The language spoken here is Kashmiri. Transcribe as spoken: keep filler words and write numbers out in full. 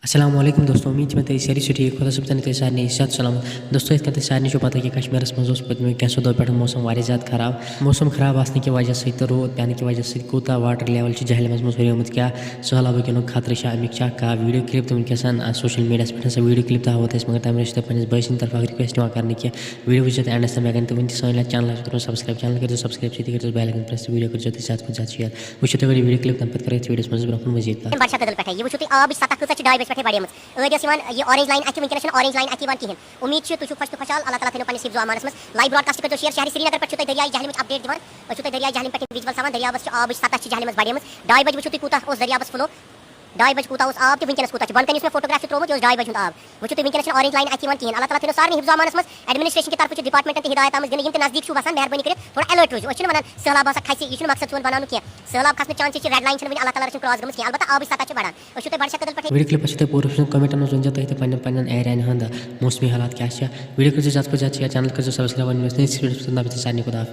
السلام علیکم دوستو، امید چھِ مےٚ تُہۍ سٲری چھِو ٹھیٖک، خۄدا صٲب تھٲینو تُہۍ سارنٕے صحت سلامت۔ دوستو، یِتھ کٔنۍ تۄہہِ سارنٕے چھو پتہ کہِ کشمیٖرس منٛز اوس پٔتمیو کینٛژھو دۄہو پٮ۪ٹھ موسم واریاہ زیادٕ خراب۔ موسم خراب آسنہٕ کہِ وجہ سۭتۍ تہٕ روٗد پٮ۪نہٕ کہِ وجہ سۭتۍ کوٗتاہ water level چھِ جہلمس منٛز ہُریومُت، کیٛاہ سٔہلابہٕ کِنُک خطرٕ چھا، امیُک چھا کانٛہہ video clip تہِ وٕنکیٚس، آ، social mediaہس پٮ۪ٹھ سۄ video clip تہِ ہاوو تۄہہِ أسۍ، مگر تَمہِ برٛونٛہہ چھِ تۄہہِ پننِس بٲے سٕنٛدِ طرفہٕ اکھ request یِوان کرنہٕ کہِ video وٕچھِو تُہۍ endس تام، مگر تہِ وٕنہِ تہِ سٲنۍ لَتہِ channel آسہِ کوٚرمُت subscribe، channel کٔرۍزیو subscribe، سۭتی کٔرۍزیو bell icon press، video کٔرۍزیو تُہۍ زیادٕ کھۄتہٕ زیادٕ share۔ وٕچھِو تُہۍ گۄڈٕ یہِ video clip، تَمہِ پَتہٕ کَرو یَتھ videoہَس منٛز برٛونٛہہ کُن مٔزیٖد کَتھ۔ بَڈشاہ کٔدٕل پٮ۪ٹھَے۔ یہِ وٕچھِو تُہۍ آبٕچ سطح کۭژاہ چھِ ڈاے بجہِ پٮ۪ٹھَے واریمٕژ۔ ٲدۍ ٲس یِوان یہِ orange line اَتھِ، وٕنکٮ۪نَس چھَنہٕ orange line اَتھِ یِوان کِہیٖنۍ۔ اُمید چھِ تُہۍ چھِو خۄش تہٕ خۄشحال، اللہ تعالیٰ تھٲینو پنٛنِس حِفظ و امانَس منٛز۔ Live broadcast کٔرۍزیو share، شہرِ سرینگر پٮ۪ٹھ چھُو تۄہہِ دٔریاے جہلمٕچ update دِوان۔ أسۍ چھِو تۄہہِ دٔریاے جہلم پٮ۪ٹھ visual ہاوان، دٔریاوَس چھِ آبٕچ سطح چھِ جہلمَس بَڑیمٕژ۔ ڈاے بجہِ وٕچھِو تُہۍ کوٗتاہ اوس دٔریاوَس flow، ڈاے بجہِ کوٗتاہ اوس آب تہٕ وٕنکٮ۪نَس کوٗتاہ چھُ۔ بۄنہٕ کَنہِ یُس مےٚ photograph چھُ ترٛوومُت، یہِ اوس ڈاے بجہِ ہُنٛد آب۔ وٕچھِو تُہۍ، وٕنکٮ۪نَس چھِنہٕ orange line اَتھِ یِوان کِہیٖنۍ۔ اللہ تعالیٰ تھٲینو سارنٕے حِفظ و امانَس منٛز، administration کہِ طرفہٕ چھِ departmentن تہِ ہدایت آمٕژ دِنہٕ، یِم تہِ نزدیٖک چھِو وَسان، مہربٲنی کٔرِتھ تھوڑا alert روٗزِو۔ أسۍ چھِنہٕ وَنان سٔہلاب ہسا کھسہِ، یہِ چھُنہٕ مقصد سون بَناونُک کینٛہہ۔ سٔہلاب کھسنٕچ chances چھِ، red line چھَنہٕ وٕنہِ اللہ تعالیٰ رٔچھِن cross گٔمٕژ کینٛہہ، البتہ آبٕچ سطح چھِ بَڑان۔ أسۍ چھِو تۄہہِ بَڈشاہ کٔدٕل پٮ۪ٹھَے۔ Video clip آسِو تۄہہِ پوٗرٕ وٕچھُن، commentن منٛز ؤنۍزیو تُہۍ تہِ پنٛنٮ۪ن پنٛنٮ۪ن areaہَن ہُنٛد موسمی حالات کیٛاہ چھِ۔ Video کٔرۍزیو زیادٕ کھۄتہٕ زیادٕ share، channel کٔرۍزیو subscribe، وۄنۍ مِلو أسۍ next videoہَس منٛز، تَتھ تام چھِ سارنٕے خۄدا حافظ۔